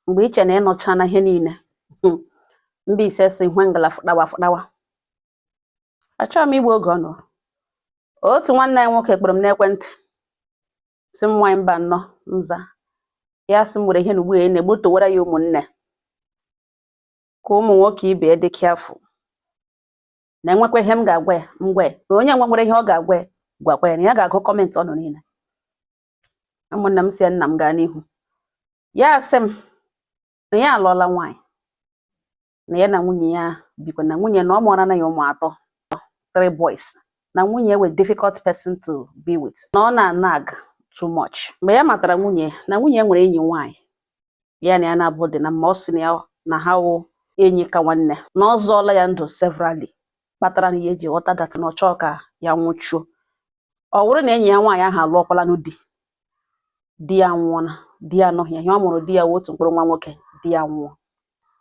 Mgbe iche na ịnọcha na ihe niile, Mbaise si hwe ngala fụtawa fụtawa. Achọghị m igbu oge ọ nọ. Otu nwanne anyị nwoke kpọrọ m n'ekwentị, sị m, "Nwaanyị mba nnọọ." Nza ya sị m were ihe na ugbu a na-egbutowara ya ụmụnne ka ụmụ nwoke ibe ya dị careful, na enwekwa ihe m ga-agwa ya, m gwa ya na onye nwe nwere ihe ọ ga-agwa ya, gwakwa ya na ya ga-agụ comment ọnụ niile. Ụmụnne m, si ya, nna m, gaa n'ihu. Ya sị m na ya alụọla nwaanyị, na ya na nwunye ya bikwa, na nwunye na ọ mụọra na ya ụmụ atọ, three boys, na nwunye were difficult person to be with, na ọ na-anag too much. Mgbe ya matara nwunye, na nwunye nwere enyi nwaanyị ya na ya na-abụ dị na mma. Ọ sị na ya na ha wụ enyi ka nwanne, na ọ zọọla ya ndụ severally, kpatara na ya eji ghọta that na ọ chọọ ka ya nwụchuo. Ọ bụrụ na enyi ya nwaanyị ahụ alụọkwala di, di ya nwụọna, di ya anọghị ya. Ihe ọ mụrụ di ya wụ otu mkpụrụ nwa nwoke. Di ya nwụọ,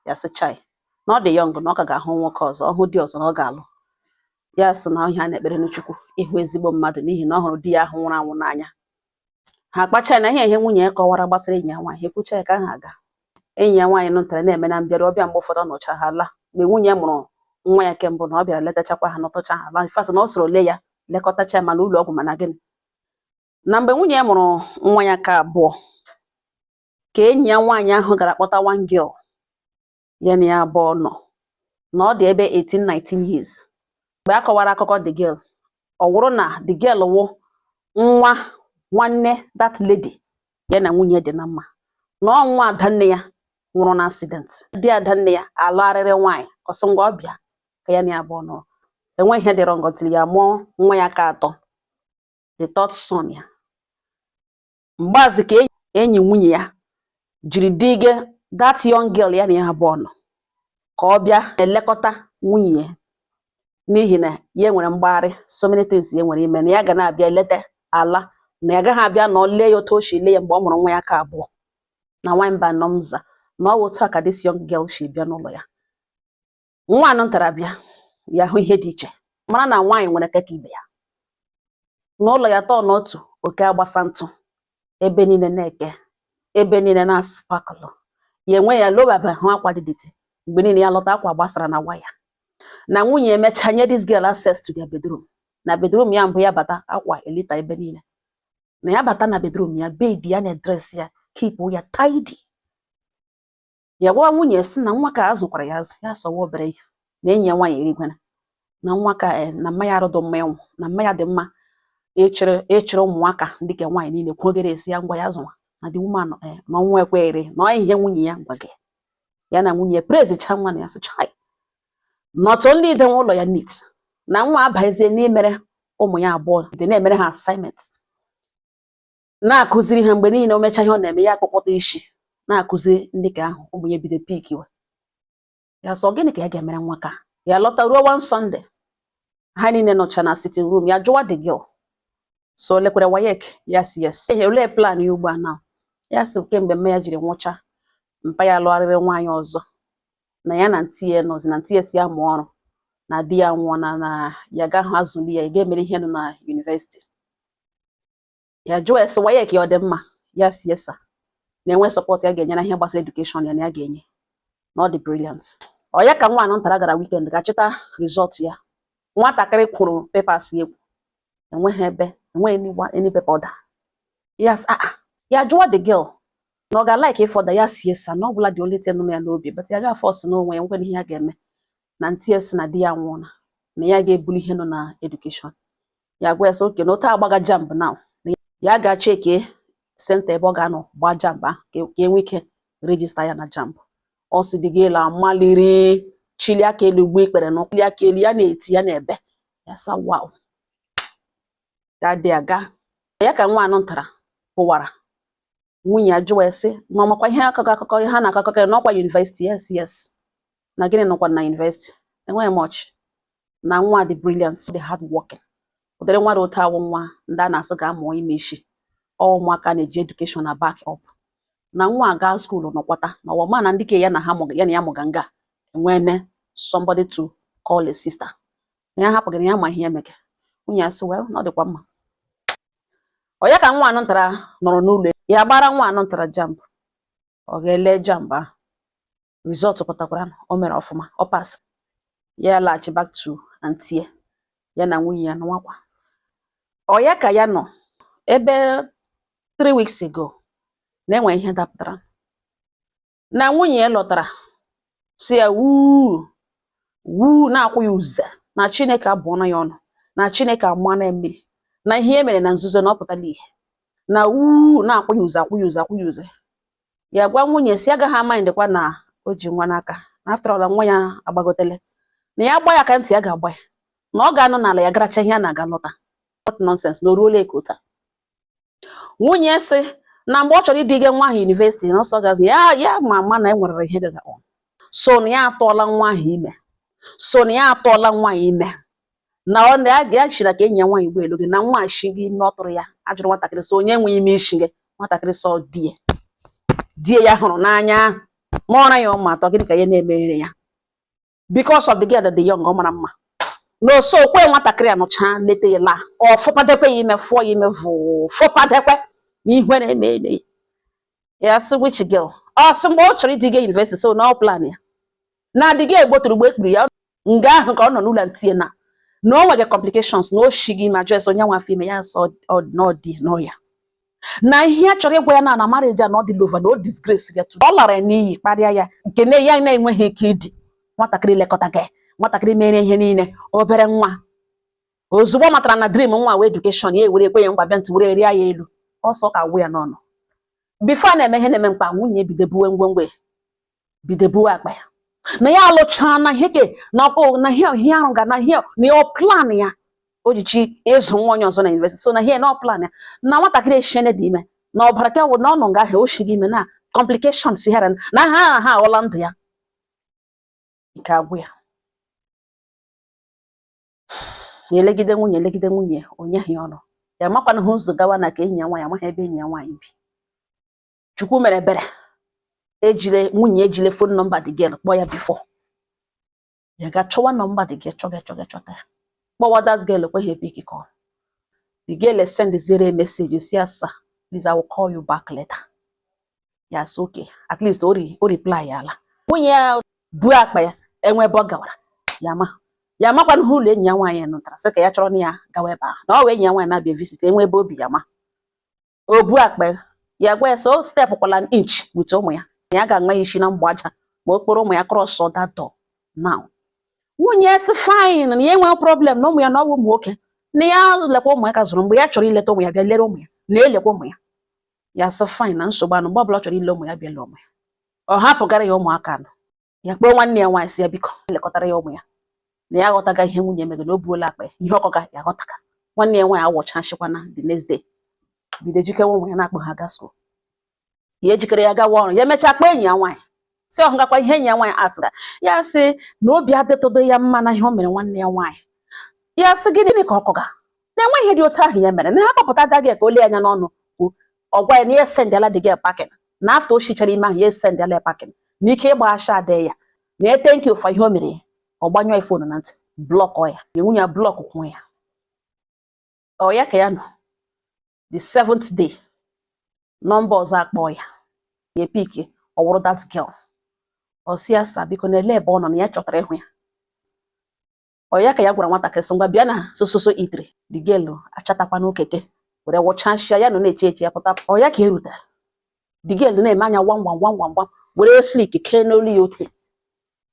ya sị chai, na ọ dị young, na ọ ka ga-ahụ nwoke ọzọ, ọ hụ di ọzọ na ọ ga-alụ. Ya sị na ihe a na-ekpere n'Chukwu ịhụ ezigbo mmadụ, n'ihi na ọ hụrụ di ya ahụ nwụrụ anwụ n'anya. Ha kpacha na ihe nwunye ya kọwara gbasara enyi ya nwaanyị. Ha ekwucha ya ka ha aga. Enyi ya nwaanyị nụtara na-eme na mbịara ọbịa mgbe ụfọdụ ọ nọcha ha ala. Mgbe nwunye ya mụrụ nwa ya kembụ, na ọ bịara letachakwa ha, nọtụcha ha ala. In fact, na ọ soro lee ya, lekọtacha ya, ma n'ụlọ ọgwụ, mana gịnị, na mgbe nwunye ya mụrụ nwa ya ka abụọ, ka enyi ya nwaanyị ahụ gara kpọta one girl ya na ya abụọ nọ, na ọ dị ebe 18 19 years. Mgbe a kọwara akụkọ the girl, ọ wụrụ na the girl wụ nwa nwanne that lady ya na nwunye dị na mma, na ọ nwa adanne ya nwụrụ na accident. Di adanne ya alụgharịrị nwaanyị, ọsọ ngwa ọ bịa ka ya na ya abụọ nọrọ, enweghị ihe dị wrong until ya mụọ nwa ya ka atọ, the third son ya. Mgbazi ka enyi nwunye ya jiri dige that young girl ya na ya abụọ nọ ka ọ bịa elekọta nwunye ya, n'ihi na ya nwere mgbagharị, so many things ya nwere ime, na ya ga na-abịa eleta ala, na ya agaghị abịa nọ lee ya otu o si lee ya mgbe ọ mụrụ nwa ya ka abụọ. Na nwanyị mba nọ nza na ọ wụ otu a ka this young girl si bịa n'ụlọ ya. Nwa anọ ntara bịa, ya hụ ihe dị iche, mara na nwaanyị nwere keka ibe ya n'ụlọ ya tọọ n'otu oke agbasa ntụ, ebe niile na-eke, ebe niile na-sparkle. Ya enwe ya lobaba hụ akwa dị dirty mgbe niile. Ya lọta, akwa gbasara na waya. Na nwunye emechaa nye this girl access to their bedroom. Na bedroom ya mbụ, ya bata, akwa elita ebe niile. Na ya bata na bedroom ya, bed ya na dress ya, keep ya tidy. Ya gwa nwunye sị na nwa ka azụkwara ya azụ, ya sọwa obere ihe na enyi ya nwaanyị erigwena na nwa ka na mma ya arụdụ mma ịnwụ, na mma ya dị mma ịchịrị ịchịrị ụmụaka ndị ka nwaanyị niile kwogere esi ya ngwa ya zụwa na the woman na ọnwụ ekwere na ọ ihe nwunye ya gwa gị ya na nwunye praise cha nwa na ya sị chai, not only idenwe ụlọ ya neat, na nwa abazie n'imere ụmụ ya abụọ dị na-emere ha assignment, na-akụziri ha mgbe niile. O mechaa ihe ọ na-eme, ya akpọkpọta isi na-akụzi ndị ka ahụ ụmụ ya bido pikiwe ya. Sọ gịnị ka ya ga-emere nwa ka ya lọta ruo. One Sunday, ha niile nọcha na sitting room, ya jụwa the girl, so lekwere WAEC? Yes, yes. Ehe, olee plan ya ugbu a now? Ya sị kemgbe mme ya jiri nwụcha, mpa ya lụgharịrị nwaanyị ọzọ, na ya na nti ya nọzi, na nti ya si ya mụọ ọrụ, na di ya nwụọ, na ya gaghị azụli ya, ya ga-emere ihe nọ na university. Ya jụọ ya sị WAEC ya ọ dị mma? Ya si yes sir, na-enwe support ya ga-enye na ihe gbasara education ya, na ya ga-enye, na ọ dị brilliant. Ọ ya ka nwa anọ ntara gara weekend ga-achịta result ya. Nwatakịrị kwuru papers ya ekwu, enweghị ebe, enweghị any paper ọ dara. Ya sị ah ah. Ya jụwa the girl na ọ ga-like ịfọda. Ya sie sa na ọ bụla the only thing nọ ya n'obi, but ya ga force n'onwe ya nwekwana ihe ya ga-eme, na ntị ya si na di ya nwụọla, na ya ga-ebuli ihe nọ na education. Ya gwa ya sị okay, na otu agbaga JAMB now, na ya ga-cheke center ebe ọ ga-anọ gbaa JAMB ahụ ka e nwee ike register ya na JAMB. Ọ sị the girl amaliri chili aka elu, gbuo ikpere n'ụkwụ aka elu, ya na-eti, ya na-ebe. Ya sa wow, that day aga ya ka nwa anọ ntara pụwara. Nwunye ya jụwa ya sị na ọmakwa ihe akụkọ akụkọ ihe ha na-akọ akụkọ ya n'ọkwa university. Yes, na gịnị nọkwa na university, enweghị much, na nwa dị brilliant, dị hard working. Ụdịrị nwa dị otu awụ nwa ndị a na-asị ga-amụọ ime isi ọ, ụmụaka na-eji education na back up, na nwa aga school nọkwata na ọwa ma na ndị ke ya na ha mụga, ya na ya mụga nga enwene somebody to call a sister, na ya hapụghị na ya ma ihe emege. Nwunye ya sị well, na ọ dịkwa mma. Ọ ya ka nwa anọ ntara nọrọ n'ụlọ ya gbara nwa anọ ntara JAMB. Ọ ga-ele JAMB ahụ, result pụtakwara na o mere ọfụma, ọ pass. Ya laghachi back to aunty ya, ya na nwunye ya nọwakwa. Ọ ya ka ya nọ ebe 3 weeks ago na-enwe ihe dapụtara na nwunye ya lọtara, si ya wuu wuu, na-akwụ ya uze na Chineke abụọna ya ọnụ, na Chineke amụọ ya mmiri, na ihe e mere na nzuzo na ọ pụtala ihe, na wuu, na-akwụ ya uze, akwụ ya uze, akwụ ya uze. Ya gwa nwunye si agaghị amandịkwa na o ji nwa n'aka, na after all nwa ya agbagotele, na ya gba ya ka ntị ya ga-agba ya, na ọ ga-anọ n'ala ya garacha ihe a na-aga lọta. What nonsense! Na o ruola ka ụta. Nwunye sị na mgbe ọ chọrọ idige nwa ahụ university na ọsọ gazi ya, ya ma ama na e nwere ihe gaga on, so na ya atụọla nwa ahụ ime, so na ya atụọla nwa ya ime, na ọ na ya chiri ka enyi ya nwaanyị ụgbọelu gị na nwa ashi gị ime. Ọ tụrụ ya ajụrụ nwatakịrị sị onye nwe ime isi gị. Nwatakịrị sọ die die ya hụrụ n'anya mụọra ya ụmụ atọ. Gịnị ka ya na-emeghere ya because of the girl that the young, ọ mara mma na oso okwe. Nwatakịrị anụcha leta ya laa, ọ fụpadekwe ya ime, fụọ ya ime vụụ, fụpadekwe na ihu na-eme eme ya. Sị which girl? Ọ sị mgbe ọ chọrọ idige university, so na ọ plan ya na adịghị egboturu mgbe ekpuru ya nga ahụ ka ọ nọ n'ụlọ ntinye na o nwere complications na o shigi ma jụọ onye nwa afọ ime ya. Sọ na ọ dị n'ọya na ihe a chọrọ ịgwa ya na marriage a na ọ dị over, na o disgrace ya, ọ lara ya n'iyi, kparịa ya nke na ya na-enweghị ike ịdị nwatakịrị lekọta gị, nwatakịrị mere ihe niile obere nwa. Ozugbo ọ matara na dream nwa wee education, ya ewere ekwe ya ngwa bịa ntị were rịa ya elu ọsọ ka wụ ya n'ọnụ. Before a na-eme ihe na-eme mkpa, nwunye bido buwe ngwongwo ya, bido buwe akpa ya, na ya alụchaa na ihe ke na ọkụ na ihe ihe arụ ga na ihe na ọ plan ya o ji chi ịzụ nwa onye ọzọ na university, so na ihe na ọ plan ya na nwatakịrị eshiene dị ime na ọbara ka wụ na ọ nọ nga ahụ o shiri ime na complications here na ha aghọla ndụ ya. Ike agwụ ya, ya elegide nwunye, elegide nwunye onye ya ọnụ ya makwana ha ụzọ gawa na ka enyi ya nwaanyị amaghị ebe enyi ya nwaanyị bi. Chukwu mere ebere, ejile nwunye ejile phone number the girl kpọọ ya before ya ga chọwa number the girl, chọga chọga chọta ya, kpọwa that girl, ekweghị e-pick call. The girl send zere message si ya, "Sir, please, I will call you back later." Ya sị okay, at least o reply ya ala. Nwunye ya bu akpa ya enwe ebe ọ gawara, ya ma ya amakwana hụ ụlọ enyi ya nwaanyị nụtara, sị ka ya chọrọ na ya gawa ebe ahụ na ọ wee enyi ya nwaanyị na-abịa visit enwe ebe obi ya ma o bu akpa ya. Ya gwa ya sị o step kwala an inch with ụmụ ya, na ya ga-aṅa ya isi na mgbe aja ma okporo ụmụ ya cross that door now. Nwunye sị fine, na ya enweghị problem na ụmụ ya, na ọ bụ ụmụ nwoke, na ya lekwa ụmụ ya ka zụrụ, mgbe ya chọrọ ileta ụmụ ya bịa lere ụmụ ya, na elekwa ụmụ ya. Ya sị fine, na nsogbu anụ, mgbe ọbụla ọ chọrọ ile ụmụ ya bịa lee ụmụ ya. Ọ hapụgara ya ụmụaka nọ. Ya kpọọ nwanne ya nwaanyị sị ya biko lekọtara ya ụmụ ya, na ya aghọtaga ihe nwunye mere, na o buola akpa ya, ihe ọkọga ya aghọtaga. Nwanne ya nwaanyị awọchachikwana. The next day bido ejikewa ụmụ ya na-akpọ ha gaa school, ya ejikere ya gawa ọrụ. Ya emechaa kpọọ enyi ya nwaanyị sị ọ gakwa ihe enyi ya nwaanyị atụga. Ya sị na obi adịtụdo ya mma na ihe o mere nwanne ya nwaanyị. Ya sị gịnị ka ọkọga na-enwe ihe dị otu ahụ ya mere na ha kpọpụta daghị ka o lee anya n'ọnụ kwuo. Ọ gwa ya na ya sendịala dị gị packing, na after o shichara ime ahụ ya esendịala ya packing, na ike ịgba asha adịghị ya, na e thank you for ihe o mere ya. Ọ gbanyụọ ya phone na ntị, block ya, ya nwunye ya block kwuo ya. Ọ ya ka ya nọ the seventh day, number ọzọ akpọọ ya, ya e-pick, ọ wụrụ that girl. Ọ sị ya sa biko na ele ebe ọ nọ, na ya chọtara ịhụ ya. Ọ ya ka ya gwara nwatakịrị sị ngwa bịa na sososo itiri. The girl achatakwa n'okeke were wụchasịa ya nọ na-eche eche ya pụta. Ọ ya ka e rutere, the girl na-eme anya gwam gwam gwam gwam gwam, were slick kee n'olu ya ote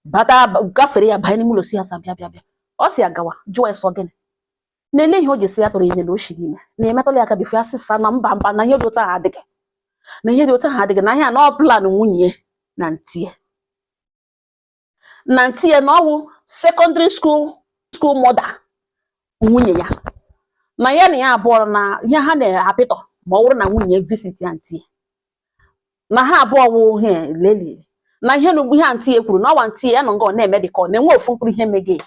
bata, gafere ya banye n'ime ụlọ, si ya sa bịa bịa bịa. Ọ si ya gawa, jụọ ya sọ gịnị na-ele ihe o ji sị ya tụrụ ime na o shiri ime na emetụla ya aka before. Ya sịsa na mba mba, na ihe dị otu ahụ adịghị, na ihe dị otu ahụ adịghị, na ihe a na ọ plan nwunye na ntie na ntie, na ọwụ secondary school mother nwunye ya, na ya na ya abụọ na ihe ha na-apịtọ ma ọ bụrụ na nwunye visit ya ntie, na ha abụọ wụ ihe leli na ihe na ihe aunty ya kwuru na ọwa aunty ya nọ nga ọ na-eme dị ka ọ na-enwe ofu mkpụrụ ihe mege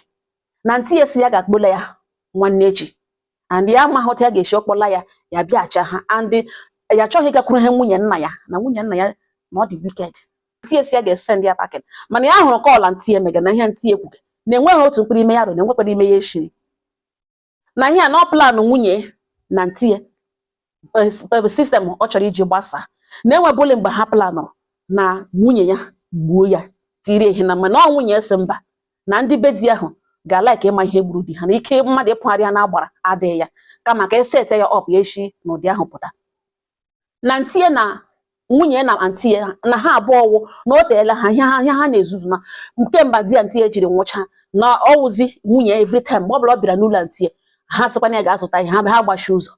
na aunty ya si ya ga-akpọla ya nwanne echi, and ya amaghị otu ya ga-esi ọkpọla ya, ya bịacha ha, and ya achọghị ịgakwuru ihe nwunye nna ya, na nwunye nna ya na ọ dị wicked. Aunty ya si ya ga-esend ya packing, mana ya hụrụ call aunty ya mege na ihe aunty ya kwuge na enweghị otu mkpụrụ ime ya rụ na enwekwana ime ya eshiri, na ihe a na ọ plan nwunye na aunty ya system ọ chọrọ iji gbasaa, na enwebụli mgbe ha planụrụ. Na nwunye ya gbuo ya, tiri ihe na mana ọ nwunye sị mba, na ndị be di ahụ ga-ala ka ịma ihe gburu di ha, na ike mmadụ ịpụgharị ya na agbara adịghị ya, kama ka esete ya ọp ya echi na ụdị ahụ pụta na ntie na nwunye na aunty ya na ha abụọ wụ na o teela ha ihe ha na-ezuzu na kemgbe di aunty ya jiri nwụcha, na ọwụzi nwunye ya every time mgbe ọ bụla ọ bịara n'ụlọ aunty ya, ha sịkwa na ya ga-azụta ihe ha, ha gbachi ụzọ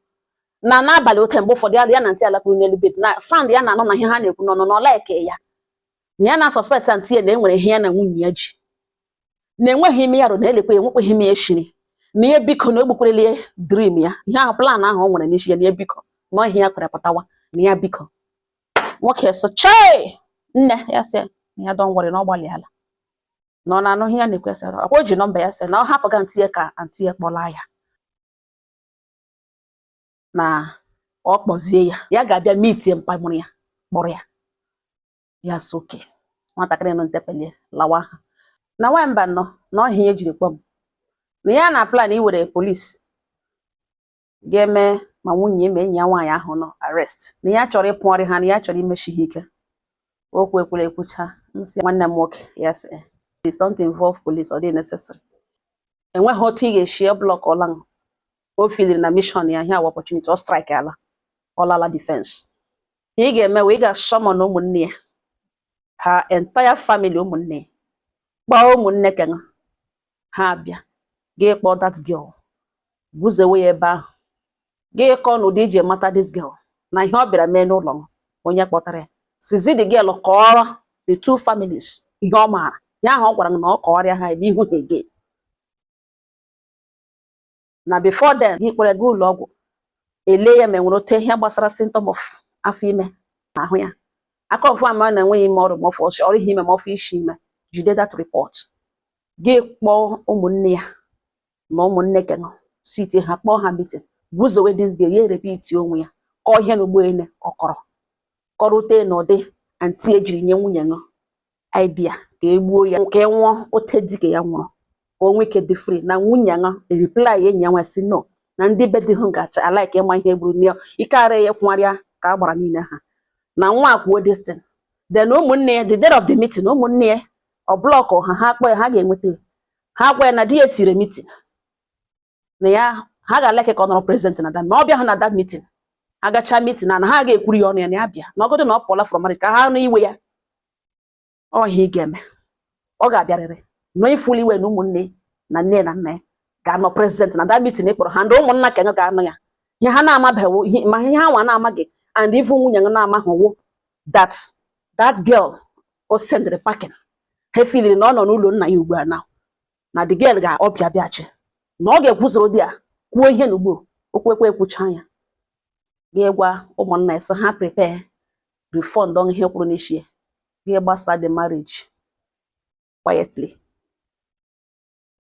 na n'abalị ote. Mgbe ụfọdụ ya na aunty ya lakpuru n'elu bed na sound ya na-anọ na ihe ha na-ekwu nọ nọ like ya na ya na suspect aunty ya na enwere ihe ya na nwunye ya ji na enweghị ime ya rụ na elekwa enwekwaghị ime ya shiri na ihe. Biko, na egbukwerele dream ya, ihe ahụ, plan ahụ o nwere n'isi ya, na ya biko, na ihe ya kwere pụtawa na ya biko. Nwoke sị, chei nne ya, sị na ya don worry, na ọ gbalịala na ọ na-anụ ihe ya na-ekwu. Ya sị ọkwa o ji nọmba ya, sị na ọ hapụga aunty ya ka aunty ya kpọlaa ya, na ọ kpọzie ya, ya ga-abịa meetie mpa mụrụ ya kpọrọ ya. Ya sị oke nwatakịrị nọ ntepelie lawa ha na nwamba nọ na ọhịa ejiri kpọm na ya na plan iwere police ga-eme ma nwunye ma enyi ya nwaanyị ahụ nọ arrest, na ya chọrọ ịpụgharị ha, na ya chọrọ imechi ha ike. Okwu ekwere ekwucha nsị nwanne m nwoke, ya sị please don't involve police, ọ dị necessary. Enweghị otu ị ga-esi block ọla o filiri na mission ya ihe awa opportunity ọ strike ala ọlala defense. Ihe ị ga-eme wee ị ga-summon ụmụnne ya, ha entire family, ụmụnne ya, kpọọ ụmụnne kenụ ha bịa, gị kpọọ that girl, guzewe ya ebe ahụ, gị kọọ n'ụdị iji mata this girl na ihe ọ bịara mee n'ụlọ m, onye kpọtara ya, sizi the girl kọọrọ the two families ihe ọ maara ya ahụ ọ gwara m na ọ kọọrịa ha n'ihu ha again. Na before then, gị kpọrọ gaa ụlọ ọgwụ ele ya ma enwere otu ihe gbasara symptom of afọ ime ahụ ya aka ọfụ ama na enweghị ime ọrụ ma ọfụ ọrụ ihe ime ma ọfụ isi ime. Jide that report, gị kpọọ ụmụnne ya na ụmụnne kenụ, sit ha, kpọọ ha meeting, guzowe this girl, ya repeat onwe ya, kọọ ihe na ugboene ọ kọrọ kọrute n'ụdị aunty ejiri nye nwunye ṅụ idea ka e gbuo ya, ka e nwụọ ote dike ya nwụrụ, ka o nwee ike dị free. Na nwunye ṅụ reply enyi ya nwa sị no, na ndị be di hụ ga-acha alike ịma ihe gburu nne ya, ike ara ya kwụgharịa ka a gbara niile ha na nwa kwuo this thing. Then ụmụnne ya, the day of the meeting, ụmụnne ya ọ block ha, ha kpọ ya, ha ga-enweta ya, ha gwa ya na di ya tiri meeting na ya ha ga-alike ka ọ nọrọ present na that, ma ọ bịa hụ na that meeting, ha gachaa meeting na ha ga-ekwuru ya ọnụ ya na ya bịa, na ọgọdụ na ọ pụọla from marriage, ka ha nụ iwe ya. Ọ ihe ị ga-eme, ọ ga-abịarịrị na ifuli iwe na ụmụnne na nne na nna ya ga-anọ present na that meeting ị kpọrọ ha, ndị ụmụnna ka ga-anụ ya ihe ha na-amabeghị, ma ihe ha nwa na-amaghị, and even nwunye ya na-amaghị wụ that that girl o sendịrị packing, ha filiri na ọ nọ n'ụlọ nna ya ugbu a na na the girl ga-ọbịa bịachi, na ọ ga-ekwuzoro di ya kwuo ihe na ugbo okwu ekwe ekwucha ya, ga-gwa ụmụnna ya sị ha prepare refund on ihe kwuru n'isi ya, ga-gbasa the marriage quietly.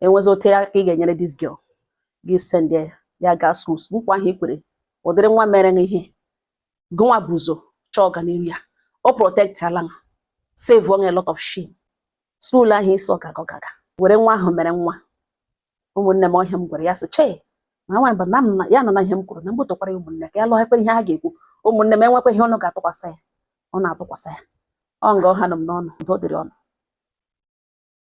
Enwezi ote aka ị ga-enyere this girl, gị send ya, ya gaa school, nkwa ahụ i kwere ụdịrị nwa mere gị ihe gụnwa bụ ụzọ chọọ ọganihu ya, o protect ala, save on a lot of shame. School ahụ isi ọ gaga ọ gaga were nwa ahụ mere nwa. Ụmụnne m, ọhịa m gwara ya sị chee na nwaanyị bụ na m ya nọ na ihe m kwuru na m butokwara ya ụmụnne ka ya lụọ ekpere ihe ha ga-ekwu. Ụmụnne m, enwekwa ihe ọnụ ga-atụkwasị ya, ọ na-atụkwasị ya ọ nga ọha nọ m n'ọnụ. Udo dịrị ọnụ.